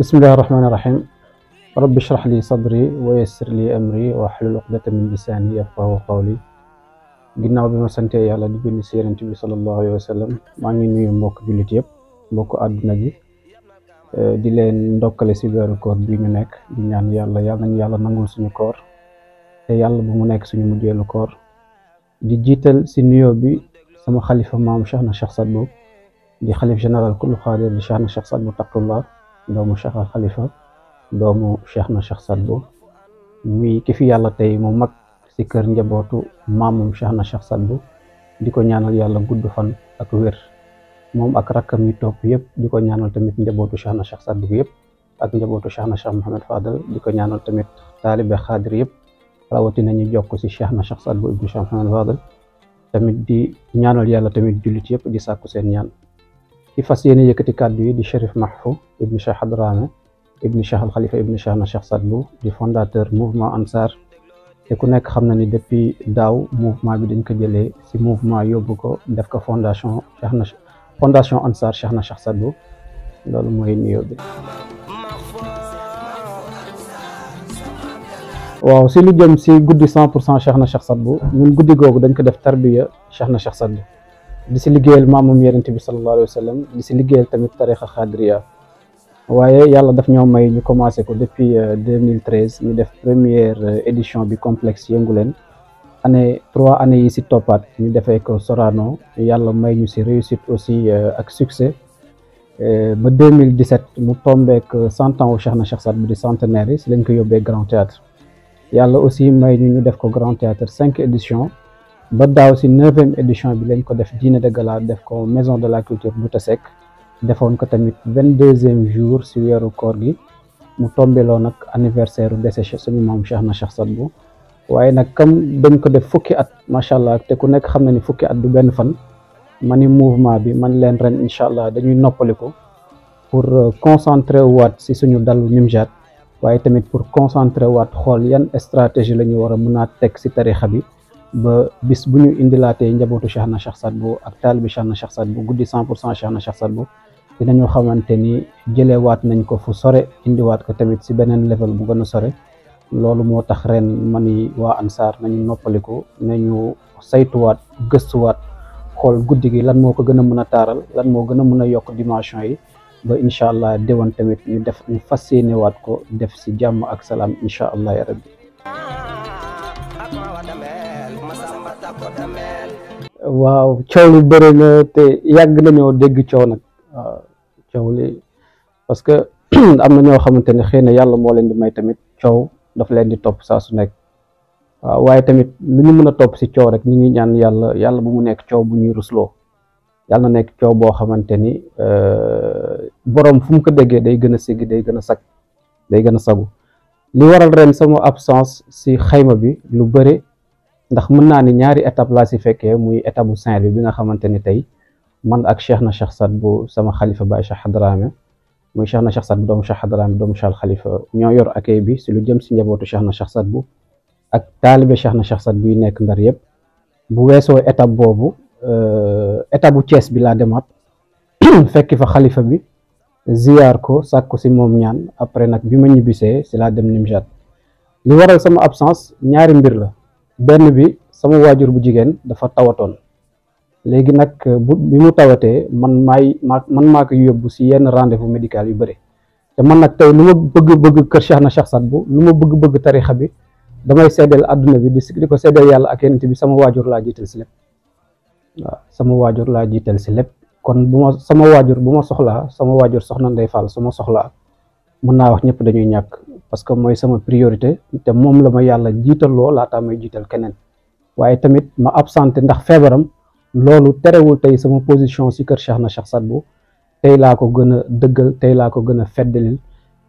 bismillahi rahmaani rahim rabbi shrah li sadri wa yassir li amri wa hlul uqdatan min lisani yafqahu qawli. ginnaaw bi ma sante yàlla di julli si yonent bi sallallahu alayhi wa sallam maa ngi nuyu mbokk jullit yëpp mbokk àdduna bi di leen ndokkale si weeru koor bi ñu nekk di ñaan yàlla nañu yàlla nangul suñu koor te yàlla bu mu nekk suñu mujjeelu koor. di jiital si nuyoo bi sama xalifa maam Cheikh na Cheikh Sadbou di xalif général kullu xaadir di Cheikh na Cheikh Sadbou taqullah doomu Cheikh al Xalifa doomu Cheikh na Cheikh Sadbou muy ki fi yàlla tey mu mag si kër njabootu maamum Cheikh na Cheikh Sadbou di ko ñaanal yàlla gudd fan ak wér moom ak rakkam yi topp yëpp di ko ñaanal tamit njabootu Cheikh na Cheikh Sadbou yëpp ak njabootu Cheikh na Cheikh Mohamed Fadel di ko ñaanal tamit taalibe xaadir yëpp rawatina ñu jokk si Cheikh na Cheikh Sadbou ibnu Cheikh Mohamed Fadel tamit di ñaanal yàlla tamit jullit yëpp di sàkku seen ñaan. ki fas yéene yëkkati kàddu yi di Cherif Mahfou ibnu Cheikh Hadrame ibnu Cheikh al Khalifa ibnu Cheikh na Cheikh Sadbou di fondateur mouvement Ansar te ku nekk xam na ni depuis daaw mouvement bi dañ ko jëlee si mouvement yóbbu ko def ko fondation Ansar Cheikh na Cheikh Sadbou loolu mooy nuyoo bi. waaw si lu jëm si guddi 100% Cheikh na Cheikh Sadbou ñun guddi googu dañ ko def tarbiya Cheikh na Cheikh Sadbou di si liggéeyal maamam yonent bi sallallahu alayhi wa sallam di si liggéeyal tamit tarixa xaadiriya waaye yàlla daf ñoo may ñu commencé ko depuis 2013 ñu def première édition bi complexe Yënguleen 3 années yi si toppaat ñu defee ko Sorano yàlla may ñu si réussite aussi ak succès ba 2017 mu tombeek 100 ans wu Cheikh na Cheikh Sadbou di centenaire yi si lañ ko yóbbee Grand Théâtre yàlla aussi may ñu def ko Grand Théâtre 5 éditions ba daaw si 9e édition bi lañ ko def dîner de gala def ko maison de la culture Douta Seck defoon ko tamit 22e jour si weeru koor gi mu tombeloo nag anniversaire u décès suñu maam Cheikh na Cheikh Sadbou waaye nag comme dañ ko def fukki at macha allah te ku nekk xam na ni fukki at du benn fan ma ni mouvement bi man leen ren incha allah dañuy noppaliku pour concentrer waat si suñu dalu Nimjat waaye tamit pour concentrer waat xool yan stratégie la ñu war a mën a teg si tarixa bi ba bis bu ñu indilaatee njabootu Cheikh na Cheikh Sadbou ak taalibi Cheikh na Cheikh Sadbou guddi 100% Cheikh na Cheikh Sadbou dinañu xamante ni jëlewaat nañ ko fu sore indiwaat ko tamit si beneen level bu gën a sore loolu moo tax ren man yi waa Ansar nañu noppaliku nañu saytuwaat gëstuwaat xool guddi gi lan moo ko gën a mën a taaral lan moo gën a mën a yokk dimension yi ba incha allah déwan tamit ñu fas yéenewaat ko def si jàmm ak salaam incha allah ya rabbi. waaw coow li bëri na te yàgg nañoo dégg coow nag waaw coow li parce que am na ñoo xamante ne xëy na yàlla moo leen di may tamit coow daf leen di topp saa su nekk waaw waaye tamit lu ñu mën a topp si coow rek ñu ngi ñaan yàlla bu mu nekk coow bu ñuy rusloo yàlla na nekk coow boo xamante ni borom fu mu ko déggee day gën a siggi day gën a sag day gën a sagu li waral ren sama absence si xayma bi lu bëri ndax mën naa ni ñaari étape laa si fekkee muy étape bu Saint-Louis bi nga xamante ni tey man ak Cheikh na Cheikh Sadbou sama xalifa Baye Cheikh Hadrame muy Cheikh na Cheikh Sadbou doomu Cheikh Hadrame doomu Cheikh al Xalifa ñoo yor accueil bi si lu jëm si njabootu Cheikh na Cheikh Sadbou ak taalibe Cheikh na Cheikh Sadbou yi nekk Ndar yëpp bu weesoo étape boobu étape bu Thiès bi laa demaat fekki fa xalifa bi ziyaar ko sàkku si moom ñaan après nag bi ma ñibbisee si laa dem Nimjat li waral sama absence ñaari mbir la benn bi sama waajur bu jigéen dafa tawatoon léegi nag bi mu tawatee man maa ko yóbbu si yenn rendez-vous médical yu bëri te man nag tey lu ma bëgg kër Cheikh na Cheikh Sadbou lu ma bëgg tarixa bi damay seddeel adduna bi di ko seddeel yàlla ak yonent bi sama waajur laa jiital si lépp waaw sama waajur laa jiital si lépp kon sama waajur bu ma soxlaa sama waajur soxna Ndey Fall su ma soxlaa mën naa wax ñëpp dañuy ñàkk parce que mooy sama priorité te moom la ma yàlla jiitaloo laataa may jiital keneen waaye tamit ma absenté ndax feebaram loolu terewul tey sama position si kër Cheikh na Cheikh Sadbou tey laa ko gën a dëggal tey laa ko gën a feddalil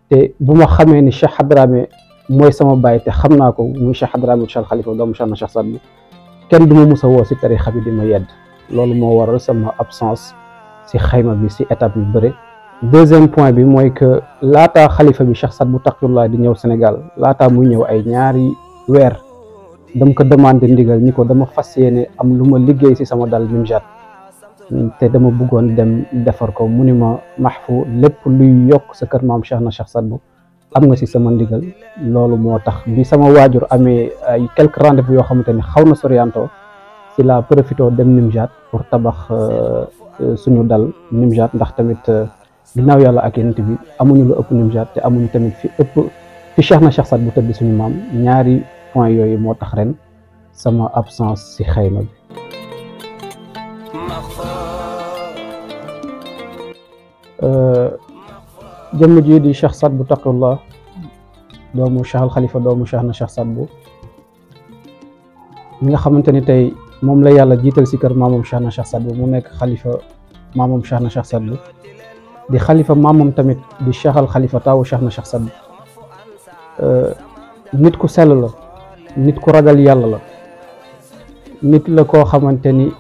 te bu ma xamee ni Cheikh Hadrame mooy sama baay te xam naa ko muy Cheikh Hadrame Cheikh Khalifa doomu Cheikh na Cheikh Sadbou kenn du ma mus a woo si tarixa bi di ma yedd loolu moo waral sama absence si xayma bi si étape yu bëri. deuxième point bi mooy que laataa xalifa bi Cheikh Sadbou taqiyullah di ñëw Sénégal laataa muy ñëw ay ñaari weer dama ko demandé ndigal ni ko dama fas yéene am lu ma liggéey si sama dal Nimjat te dama bëggoon dem defar ko mu ni ma Mahfou lépp luy yokk sa kër maam Cheikh na Cheikh Sadbou am nga si sama ndigal. loolu moo tax bi sama waajur amee ay quelques rendez-vous yoo xamante ni xaw na sorianto si la profité dem Nimjat pour tabax suñu dal Nimjat, ndax tamit ginnaaw yàlla ak yonent bi amuñu lu ëpp Nimjat te amuñu tamit fi Cheikh na Cheikh Sadbou tëdd suñu maam. ñaari point yooyu moo tax ren sama absence si xayma bi. jëmm ji di Cheikh Sadbou Taqiyullah doomu Cheikh al Khalifa doomu Cheikh na Cheikh Sadbou mi nga xamante ni tey moom la yàlla jiital si kër maamam Cheikh na Cheikh Sadbou mu nekk xalifa maamam Cheikh na Cheikh Sadbou di xalifa maamam tamit di Cheikh al Khalifa taawu Cheikh na Cheikh Sadbou. nit ku sell la, nit ku ragal yàlla la, nit la koo xamante ni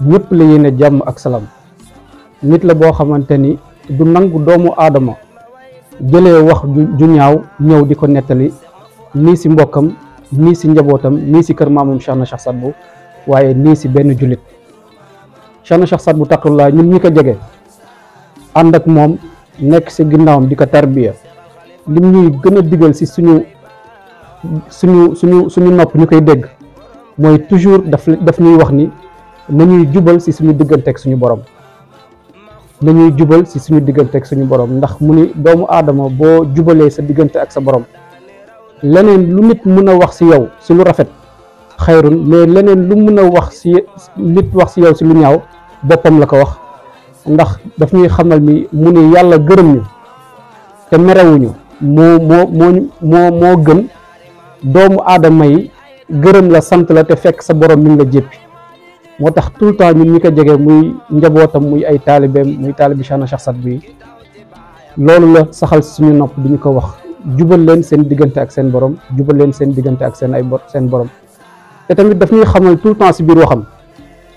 ñëpp la yéene jàmm ak salaam. nit la boo xamante ni du nangu doomu aadama jëlee wax ju ñaaw ñëw di ko nettali nii si mbokkam nii si njabootam nii si kër maamam Cheikh na Cheikh Sadbou waaye nii si benn jullit. Cheikh na Cheikh Sadbou Taqiyullah ñun ñi ko jege ànd ak moom nekk si ginnaawam di ko tarbiya lim ñuy gën a digal si suñu nopp ñu koy dégg mooy toujours daf ñuy wax ni nañuy jubal si suñu digganteeg suñu borom. nañuy jubal si suñu diggante ak suñu borom ndax mu ni doomu aadama boo jubalee sa diggante ak sa borom leneen lu nit mën a wax si yow si lu rafet xayrun, mais leneen lu mën a wax si nit wax si yow si lu ñaaw boppam la ko wax. ndax daf ñuy xamal ni mu ni yàlla gërëm ñu te merewuñu moo gën doomu aadama yi gërëm la sant la te fekk sa borom mi ngi la jéppi. moo tax tout le temps ñun ñi ko jege muy njabootam muy ay taalibeem muy taalibi Cheikh na Cheikh Sadbou yi loolu la saxal suñu nopp di ñu ko wax jubal leen seen diggante ak seen borom, jubal leen seen diggante ak seen borom. te tamit daf ñuy xamal tout le temps si biir waxam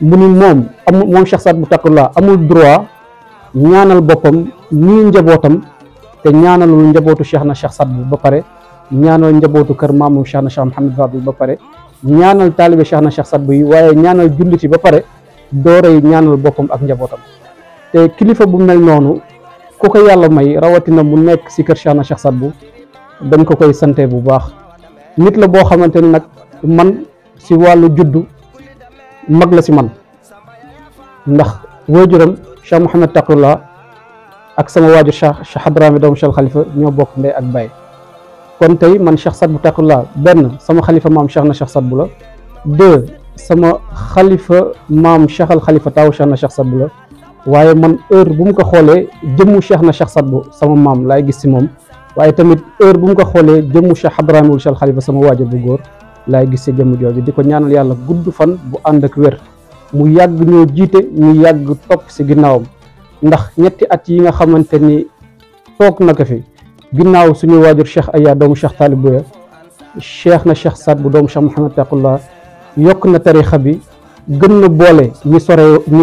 mu ni moom Cheikh Sadbou Taqiyullah amul droit ñaanal boppam nii njabootam te ñaanalul njabootu Cheikh na Cheikh Sadbou ba pare, ñaanal njabootu kër maamum Cheikh na Cheikh Mouhamed Fadel ba pare, ñaanal taalibe Cheikh na Cheikh Sadbou yi waaye ñaanal julliti ba pare doorey ñaanal boppam ak njabootam. te kilifa bu mel noonu ku ko yàlla may rawatina mu nekk si kër Cheikh na Cheikh Sadbou dañ ko koy sante bu baax. nit la boo xamante ni nag man si wàllu juddu mag la si man ndax waajuram Cheikh Mouhamed Taqiyullah ak sama waajur Cheikh Hadrami doomu Cheikh Khalifa ñoo bokk ndey ak baay. kon tey man Cheikh Sadbou Taqiyullah benn sama xalifa maam Cheikh na Cheikh Sadbou la, deux sama xalifa maam Cheikh al Khalifa taawu Cheikh na Cheikh Sadbou la. waaye man heure bu mu ko xoolee jëmmu Cheikh na Cheikh Sadbou sama maam laay gis si moom, waaye tamit heure bu mu ko xoolee jëmmu Cheikh Hadrami wul Cheikh Khalifa sama waajur bu góor laay gis si jëmm jooju. di ko ñaanal yàlla gudd fan bu ànd ak wér, mu yàgg ñoo jiite, ñu yàgg topp si ginnaawam. ndax ñetti at yi nga xamante ni toog na ko fi ginnaaw suñu waajur Cheikh Aya doomu Cheikh Talibou ya, Cheikh na Cheikh Sadbou doomu Cheikh Mouhamed Taqiyullah yokk na tarixa bi, gën na boole ñu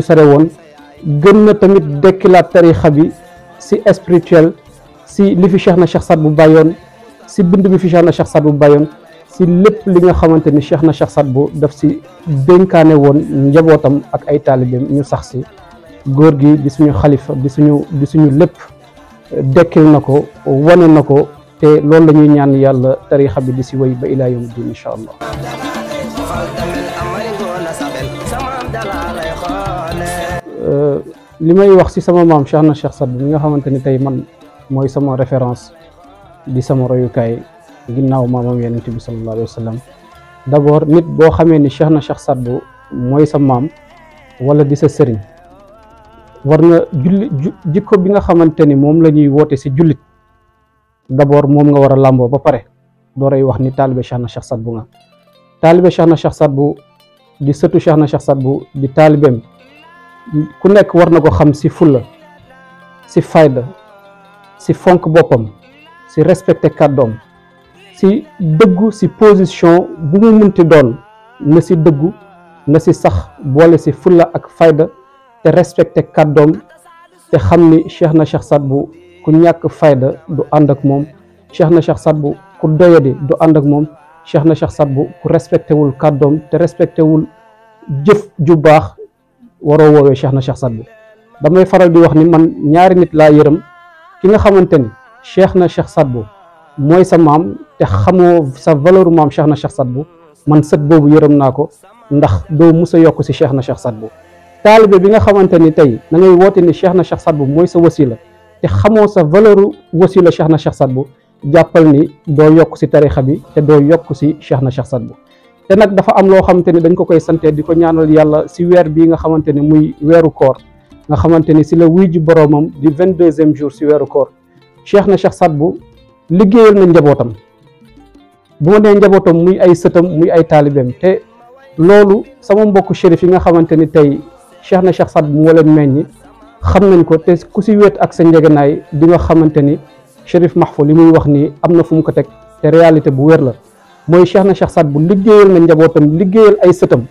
sore woon, gën na tamit dekkilaat tarixa bi si spirituel, si li fi Cheikh na Cheikh Sadbou bàyyoon, si bind bi fi Cheikh na Cheikh Sadbou bàyyoon, si lépp li nga xamante ni Cheikh na Cheikh Sadbou daf si dénkaane woon njabootam ak ay taalibeem ñu sax si. góor gi di suñu xalifa di suñu lépp dekkil na ko, wane na ko, te loolu la ñuy ñaan yàlla tarixa bi di si wéy ba ilaa yawmi diin incha allah. li may wax si sama maam Cheikh na Cheikh Sadbou mi nga xamante ni tey man mooy sama référence di sama royukaay ginnaaw maamam yonent bi sallallahu alayhi wa sallam. d'abord nit boo xamee ni Cheikh na Cheikh Sadbou mooy sa maam wala di sa sëriñ, war nga jikko bi nga xamante ni moom la ñuy woote si jullit d'abord moom nga war a làmboo ba pare dooray wax ni taalibe Cheikh na Cheikh Sadbou nga. taalibe Cheikh na Cheikh Sadbou di sëtu Cheikh na Cheikh Sadbou di taalibeem ku nekk war na ko xam si fulla, si fayda, si fonk boppam, si respecté kàddoom, si dëggu, si position bu mu munti doon na si dëggu, na si sax boole si fulla ak fayda te respecté kàddoom te xam ni Cheikh na Cheikh Sadbou ku ñàkk fayda du ànd ak moom, Cheikh na Cheikh Sadbou ku doyadi du ànd ak moom, Cheikh na Cheikh Sadbou ku respecté wul kàddoom te respecté wul jëf ju baax waroo woowee Cheikh na Cheikh Sadbou. damay faral di wax ni man ñaari nit laa yërëm, ki nga xamante ni Cheikh na Cheikh Sadbou mooy sa maam te xamoo sa valeur maam Cheikh na Cheikh Sadbou, man sët boobu yërëm naa ko, ndax doo mus a yokk si Cheikh na Cheikh Sadbou. taalibe bi nga xamante ni tey da ngay woote ni Cheikh na Cheikh Sadbou mooy sa wasila te xamoo sa valeur wasila Cheikh na Cheikh Sadbou, jàppal ni doo yokk si tarixa bi te doo yokk si Cheikh na Cheikh Sadbou. te nag dafa am loo xamante ni dañ ko koy sante di ko ñaanal yàlla si weer bii nga xamante ni muy weeru koor, nga xamante ni si la wuy ji boroomam di 22e jour si weeru koor. Cheikh na Cheikh Sadbou liggéeyal na njabootam, bu ma nee njabootam muy ay sëtam muy ay taalibeem, te loolu sama mbokku shérif yi nga xamante ni tey Cheikh na Cheikh Sadbou moo leen meññi xam nañ ko, te ku si wéet ak sa njëgënaay di nga xamante ni Chérif Mahfou li muy wax nii am na fu mu ko teg te réalité bu wér la. mooy Cheikh na Cheikh Sadbou liggéeyal na njabootam, liggéeyal ay sëtam,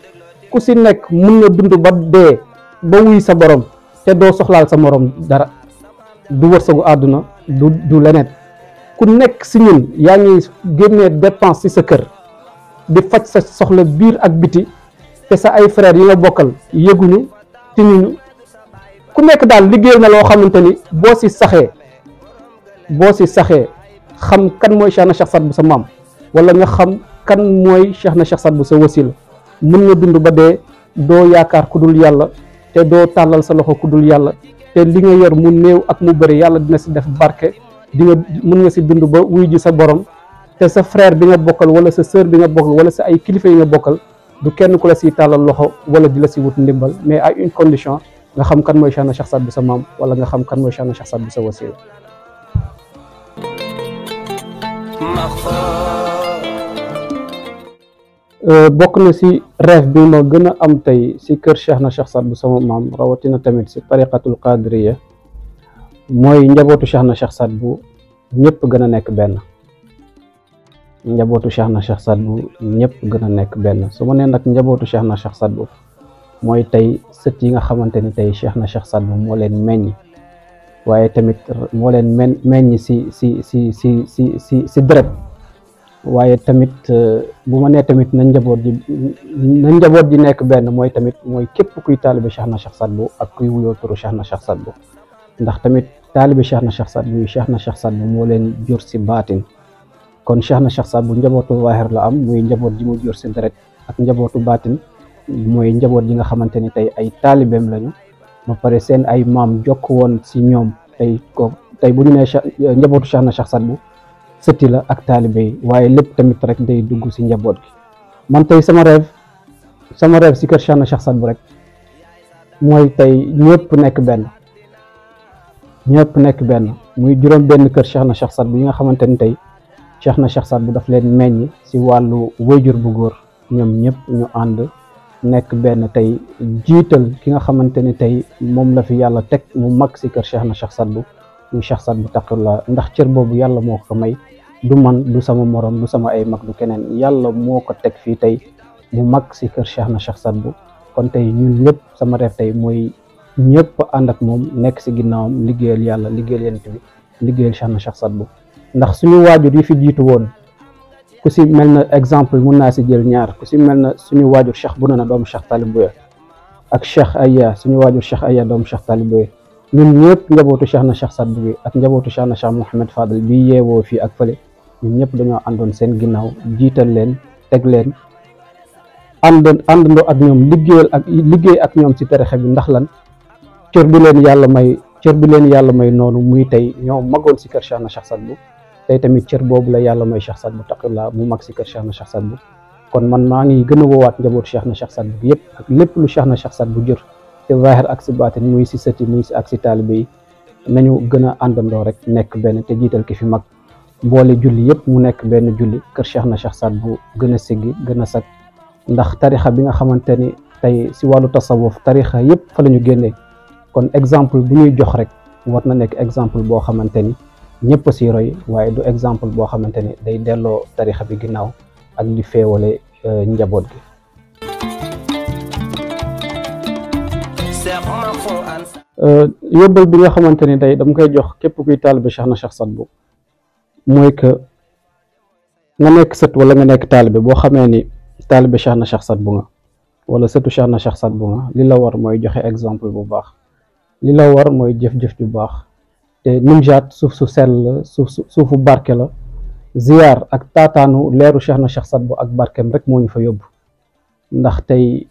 ku si nekk mun na dund ba dee ba wuy sa borom te doo soxlaal sa morom dara, du wërsëgu àdduna du leneen. ku nekk si ñun yaa ngi génnee dépense si sa kër di faj sa soxla biir ak biti, te sa ay frères yi nga bokkal yëguñu tiñuñu. ku nekk daal liggéeyal na loo xamante ni boo si saxee xam kan mooy Cheikh na Cheikh Sadbou sa maam, wala nga xam kan mooy Cheikh na Cheikh Sadbou sa wasila, mën nga dund ba dee doo yaakaar ku dul yàlla te doo tàllal sa loxo ku dul yàlla, te li nga yor mu néew ak mu bëri yàlla dina si def barke. di nga mën nga si dund ba wuy ji sa borom, te sa frère bi nga bokkal wala sa sœur bi nga bokkal wala sa ay kilifa yi nga bokkal du kenn ku la siy tàllal loxo wala di la si wut ndimbal, mais à une condition nga xam kan mooy Cheikh na Cheikh Sadbou sa maam, wala nga xam kan mooy Cheikh na Cheikh Sadbou sa wasila. bokk na si rêve bi ma gën a am tey si kër Cheikh na Cheikh Sadbou sama maam, rawatina tamit si tariqatul qadiriya, mooy njabootu Cheikh na Cheikh Sadbou ñëpp gën a nekk benn. njabootu Cheikh na Cheikh Sadbou ñëpp gën a nekk benn. su ma nee nag njabootu Cheikh na Cheikh Sadbou mooy tey sët yi nga xamante ni tey Cheikh na Cheikh Sadbou moo leen meññ, waaye tamit moo leen meññ si deret. waaye tamit bu ma nee tamit na njaboot ji nekk benn, mooy tamit mooy képp kuy taalibe Cheikh na Cheikh Sadbou ak kuy wuyoo turu Cheikh na Cheikh Sadbou, ndax tamit taalibe Cheikh na Cheikh Sadbou yi Cheikh na Cheikh Sadbou moo leen jur si baatin. kon Cheikh na Cheikh Sadbou njabootu waahir la am, muy njaboot ji mu jur si deret, ak njabootu baatin mooy njaboot ji nga xamante ni tey ay taalibeem lañu, ba pare seen ay maam jokk woon si ñoom. tey bu ñu nee njabootu Cheikh na Cheikh Sadbou sëti la ak taalibe yi, waaye lépp tamit rek day dugg si njaboot gi. man tey sama rêve si kër Cheikh na Cheikh Sadbou rek mooy tey ñëpp nekk benn muy juróom benn kër Cheikh na Cheikh Sadbou yi nga xamante ni tey Cheikh na Cheikh Sadbou daf leen meññ si wàllu wayjur bu góor, ñoom ñëpp ñu ànd nekk benn tey jiital ki nga xamante ni tey moom la fi yàlla teg mu mag si kër Cheikh na Cheikh Sadbou, muy Cheikh Sadbou taqullah. ndax cër boobu yàlla moo ko may, du man du sama morom du sama ay mag du keneen, yàlla moo ko teg fii tey mu mag si kër Cheikh na Cheikh Sadbou. kon tey ñun ñëpp sama rêve tey mooy ñëpp ànd ak moom nekk si ginnaawam, liggéeyal yàlla, liggéeyal yonent bi, liggéeyal Cheikh na Cheikh Sadbou. ndax suñu waajur yi fi jiitu woon, ku si mel na exemple mun naa si jël ñaar, ku si mel na suñu waajur Cheikh Bounana doomu Cheikh Talib Bouya, ak Cheikh Aya suñu waajur Cheikh Aya doomu Cheikh Talib Bouya. ñun ñëpp njabootu Cheikh na Cheikh Sadbou bi ak njabootu Cheikh na Cheikh Mouhamed Fadel bi yeewoo fii ak fële, ñun ñëpp dañoo àndoon seen ginnaaw, jiital leen, teg leen, àndandoo ak ñoom, liggéey ak ñoom si tarixa bi. ndax lan? cër bi leen yàlla may noonu, muy tey ñoo magoon si kër Cheikh na Cheikh Sadbou, tey tamit cër boobu la yàlla may Cheikh Sadbou taqullah mu mag si kër Cheikh na Cheikh Sadbou. kon man maa ngi gën a woowaat njabootu Cheikh na Cheikh Sadbou yëpp ak lépp lu Cheikh na Cheikh Sadbou jër si zaahir ak si baatin, muy si sëti muy si ak si taalibe yi, nañu gën a àndandoo rek nekk benn te jiital ki fi mag, boole julli yëpp mu nekk benn julli, kër Cheikh na Cheikh Sadbou gën a siggi gën a sag. ndax tarixa bi nga xamante ni tey si wàllu tasawuf tarixa yëpp fa la ñu génnee, kon exemple bu ñuy jox rek war na nekk exemple boo xamante ni ñëpp si roy, waaye du exemple boo xamante ni day delloo tarixa bi ginnaaw ak di feewale njaboot gi. yóbbal bi nga xamante ni tey dama koy jox képp kuy taalibe Cheikh na Cheikh Sadbou mooy que nga nekk sët wala nga nekk taalibe, boo xamee ni taalibe Cheikh na Cheikh Sadbou nga, wala sëtu Cheikh na Cheikh Saad Bou nga li la war mooy joxe exemple bu baax, li la war mooy jëf-jëf ju baax. te Nimjaat suuf su sell la, suufu barke la. ziyaar ak taataanu leeru Cheikh na Cheikh Saad Bou ak barkeem rek moo ñu fa yóbbu, ndax tey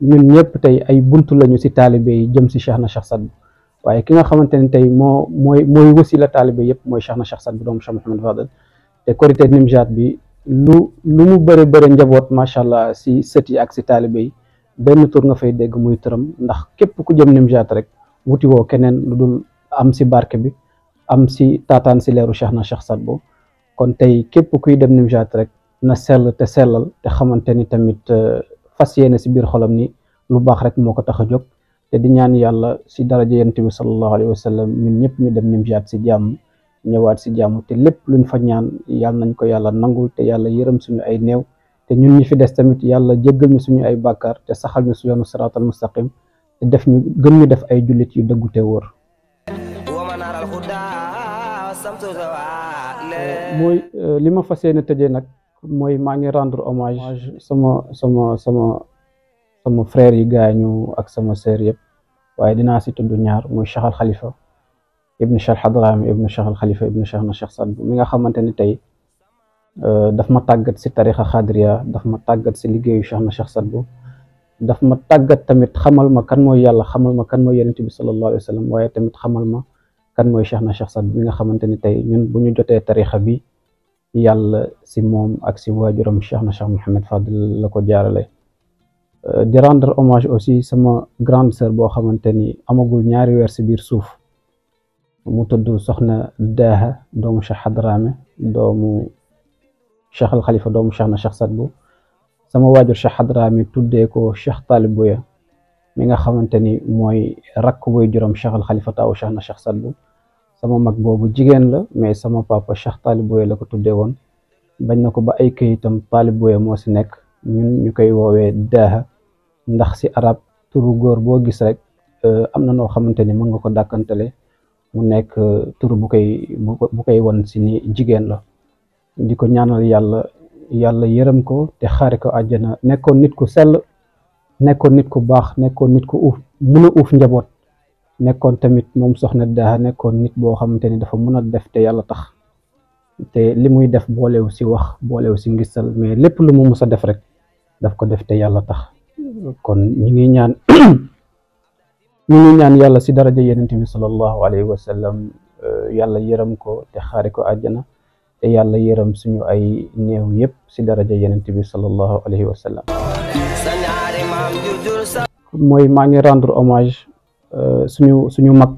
ñun ñëpp tey ay buntu lañu si taalibe yi jëm si Cheikh na Cheikh Saad Bou. waaye ki nga xamante ne tey mooy wasila taalibe yëpp mooy Cheikh na Cheikh Saad Bou doomu Cheikh Mouhamed Fadel. te korité Nimjaat bi lu mu bëre njaboot macha allah si sët yi ak si taalibe yi benn tur nga fay dégg muy tëram, ndax képp ku jëm Nimjaat rek wuti woo keneen lu dul am si barke bi, am si taataan si leeru Cheikh na Cheikh Saad Bou. kon tey képp kuy dem Nimjaat rek na sell te sellal te xamante ni tamit fas yéene si biir xolam ni lu baax rek moo ko tax a jóg. te di ñaan yàlla si daraja yonent bi sallallahu alayhi wa sallam ñun ñëpp ñu dem Nimjaat si jàmm ñëwaat si jàmm, te lépp luñ fa ñaan yàlla nañ ko yàlla nangul, te yàlla yërëm suñu ay néew, te ñun ñi fi des tamit yàlla jéggal ñu suñu ay bàkkaar te saxal ñu si yoonu siraatal mustaqim, te def ñu gën ñu def ay jullit yu dëggu te wóor. mooy li ma fas yéene tëjee nag mooy maa ngi rendre hommage sama frère yi gaañu ak sama sœur yëpp, waaye dinaa si tudd ñaar muy Cheikh Al Khalifa ibnu Cheikh Hadrami ibnu Cheikh Al Khalifa ibnu Cheikh na Cheikh Saad Bou mi nga xamante ni tey daf ma tàggat si tarixa xadriya, daf ma tàggat si liggéeyu Cheikh na Cheikh Saad Bou, daf ma tàggat tamit xamal ma kan mooy yàlla, xamal ma kan mooy yonent bi sallallahu alayhi wa sallam, waaye tamit xamal ma kan mooy Cheikh na Cheikh Saad Bou mi nga xamante ni tey ñun bu ñu jotee tarixa bi yàlla si moom ak si waajuram Cheikh na Cheikh Mouhamed Fadel la ko jaarale. di rendre hommage aussi sama grande sœur boo xamante ni amagul ñaari weer si biir suuf, mu tudd soxna Daaha doomu Cheikh Hadrami doomu Cheikh Al Khalifa doomu Cheikh na Cheikh Saad Bou. sama waajur Cheikh Hadrami tuddee ko Cheikh Talib Bouya mi nga xamante ni mooy rakk boy juróom Cheikh Al Khalifa taawu Cheikh na Cheikh Saad Bou. sama mag boobu jigéen la, mais sama papa Cheikh Talib Bouya la ko tuddee woon, bañ na ko ba ay këyitam Talib Bouya moo si nekk, ñun ñu koy woowee Daaha, ndax si arab turu góor boo gis rek am na noo xamante ni mën nga ko dàkkantale mu nekk turu bu koy won si ni jigéen la. di ko ñaanal yàlla yërëm ko te xaare ko àjjana. nekkoon nit ku sell, nekkoon nit ku baax, nekkoon nit ku mën a uuf njaboot, nekkoon tamit moom soxna Daaha nekkoon nit boo xamante ni dafa mën a def te yàlla tax, te li muy def boolewu si wax, boolewu si ngistal, mais lépp lu mu mus a def rek daf ko def te yàlla tax. kon ñu ngi ñaan yàlla si daraja yonent bi sallallahu alayhi wa sallam yàlla yërëm ko te xaare ko àjjana, te yàlla yërëm suñu ay néew yëpp si daraja yonent bi sallallahu alayhi wa sallam. mooy maa ngi rendre hommage suñu mag,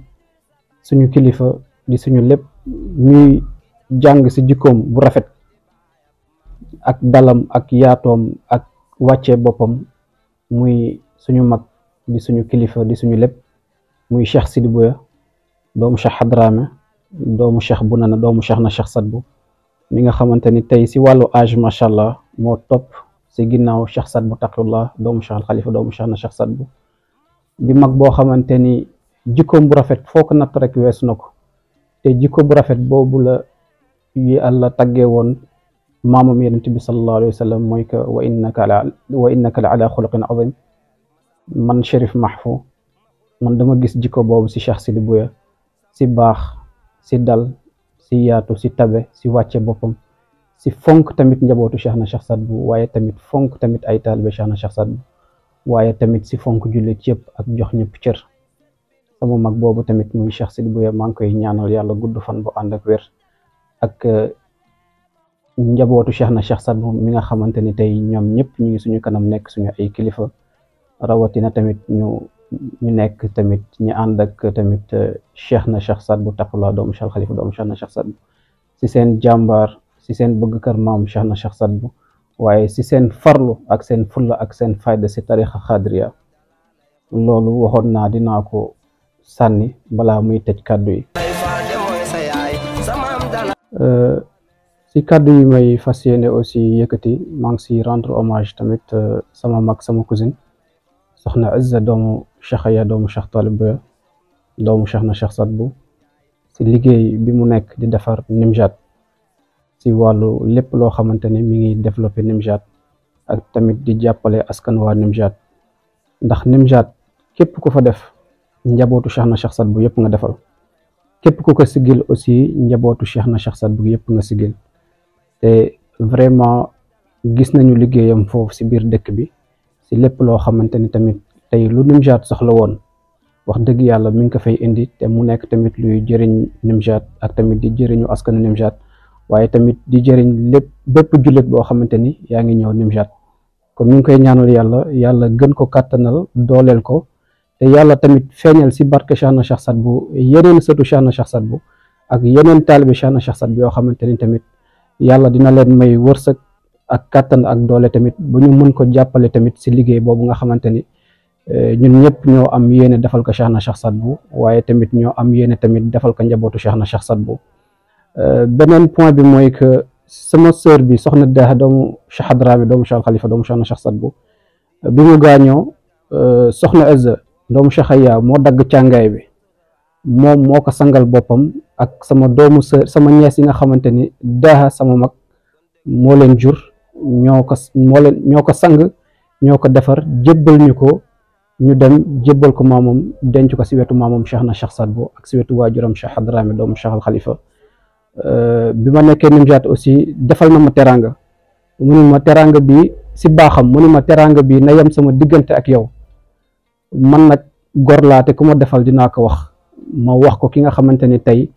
suñu kilifa di suñu lépp, ñuy jàng si jikkoom bu rafet ak dalam ak yaatoom ak wàccee boppam, muy suñu mag di suñu kilifa di suñu lépp, muy Cheikh Sidi Bouya doomu Cheikh Hadrami doomu Cheikh Bounana doomu Cheikh na Cheikh Saad Bou, mi nga xamante ni tey si wàllu âge macha allah moo topp si ginnaaw Cheikh Saad Bou taqiyullah doomu Cheikh Al Khalifa doomu Cheikh na Cheikh Saad Bou. di mag boo xamante ni jikkoom bu rafet foo ko natt rek weesu na ko, te jikko bu rafet boobu la yàlla taggee woon maamam yonent bi sallallahu alayhi wa sallam, mooy que wa innaka la ala xuluqin azim. man Cherif Mahfou man dama gis jikko boobu si Cheikh Sidi Bouya, si baax, si dal, si yaatu, si tabe, si wàcce boppam, si fonk tamit njabootu Cheikh na Cheikh Saad Bou, waaye tamit fonk tamit ay taalibe Cheikh na Cheikh Saad Bou, waaye tamit si fonk jullit yëpp ak jox ñëpp cër. sama mag boobu tamit muy Cheikh Sidi Bouya maa ngi koy ñaanal yàlla gudd fan bu ànd ak wér, ak njabootu Cheikh na Cheikh Saad Bou mi nga xamante ni tey ñoom ñëpp ñu ngi suñu kanam nekk suñu ay kilifa, rawatina tamit ñu nekk tamit ñu ànd ak tamit Cheikh na Cheikh Saad Bou taqullah doomu Cheikh Al Khalifa doomu Cheikh na Cheikh Saad Bou, si seen jàmbaar, si seen bëgg kër maam Cheikh na Cheikh Saad Bou, waaye si seen farlu ak seen fulla ak seen fayda si tarixa xadriya. loolu waxoon naa dinaa ko sànni balaa muy tëj kàddu yi. si kàddu yi may fas yéene aussi yëkkati, maa ngi si rendre hommage tamit sama mag, sama cousine soxna Azza doomu Cheikh Aya doomu Cheikh Talib Bouya doomu Cheikh na Cheikh Saad Bou, si liggéey bi mu nekk di defar Nimjaat, si wàllu lépp loo xamante ni mi ngi développé Nimjaat ak tamit di jàppale askan waa Nimjaat ndax Nimjaat képp ku fa def njabootu Cheikh na Cheikh Sadbou yëpp nga defal, képp ku ko sigil aussi njabootu Cheikh na Cheikh Sadbou yëpp nga sigil. te vraiment gis nañu liggéeyam foofu si biir dëkk bi si lépp loo xamante ni tamit tey lu Nimjaat soxla woon wax dëgg yàlla mi ngi ko fay indi, te mu nekk tamit luy jëriñ Nimjaat ak tamit di jëriñu askanu Nimjaat, waaye tamit di jëriñ lépp bépp jullit boo xamante ni yaa ngi ñëw Nimjaat. kon ñu ngi koy ñaanal yàlla gën ko kàttanal dooleel ko, te yàlla tamit feeñal si barke Cheikh na Cheikh Sadbou yeneen sëtu Cheikh na Cheikh Sadbou ak yeneen taalibi Cheikh na Cheikh Sadbou yoo xamante ni tamit yàlla dina leen may wërsëg ak kàttan ak doole tamit bu ñu mën ko jàppale tamit si liggéey boobu nga xamante ni ñun ñëpp ñoo am yéene defal ko Cheikh na Cheikh Sadbou, waaye tamit ñoo am yéene tamit defal ko njabootu Cheikh na Cheikh Sadbou. beneen point bi mooy que sama sœur bi soxna Daha doomu Cheikh Hadrami doomu Cheikh Khalifa doomu Cheikh na Cheikh Sadbou bi mu gaañoo soxna Azza doomu Cheikh Aya moo dagg càngaay bi, moom moo ko sangal boppam ak sama doomu sœur sama ñees yi nga xamante ni Daha sama mag moo leen jur, ñoo ko sang ñoo ko defar jébbal ñu ko, ñu dem jébbal ko maamam denc ko si wetu maamam Cheikh na Cheikh Sadbou ak si wetu waajuram Cheikh Hadrami doomu Cheikh al Khalifa. bi ma nekkee Nimjaat aussi defal na ma teranga, mu ma teranga bi si baaxam mu ma teranga bi na yem sama diggante ak yow, man nag gor laa te ku ma defal dinaa ko wax. ma wax ko ki nga xamante ni tey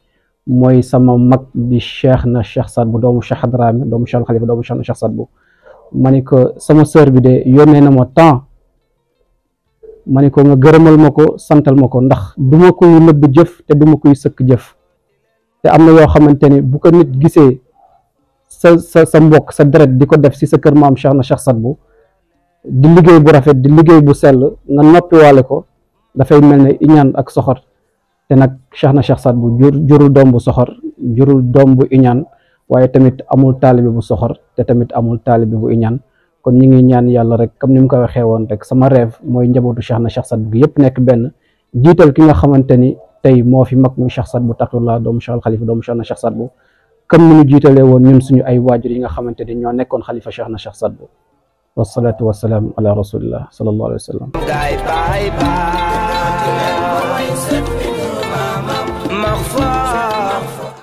mooy sama mag di Cheikh na Cheikh Sadbou doomu Cheikh Hadrami doomu Cheikh al Khalifa doomu Cheikh na Cheikh Sadbou. ma ni ko sama sœur bi de yónnee na ma temps, ma ni ko nga gërëmal ma ko santal ma ko, ndax du ma koy nëbb jëf te du ma koy sëkk jëf. te am na yoo xamante ni bu ko nit gisee sa mbokk sa deret di ko def si sa kër maam Cheikh na Cheikh Sadbou di liggéey bu rafet di liggéey bu sell nga noppiwaale ko, dafay mel ne iñaan ak soxor. te nag Cheikh na Cheikh Sadbou jurul doom bu soxor, jurul doom bu iñaan, waaye tamit amul taalibe bu soxor te tamit amul taalibe bu iñaan. kon ñu ngi ñaan yàlla rek comme ni mu ko waxee woon rek, sama rêve mooy njabootu Cheikh na Cheikh Sadbou yëpp nekk benn, jiital ki nga xamante ni tey moo fi mag muy Cheikh Sadbou taqiyullah doomu Cheikh al Khalifa doomu Cheikh na Cheikh Sadbou, comme ni ñu jiitalee woon ñun suñu ay waajur yi nga xamante ni ñoo nekkoon xalifa Cheikh na Cheikh Sadbou. wasalaatu wasalaam ala rasulillah sallallahu alayhi wa sallam.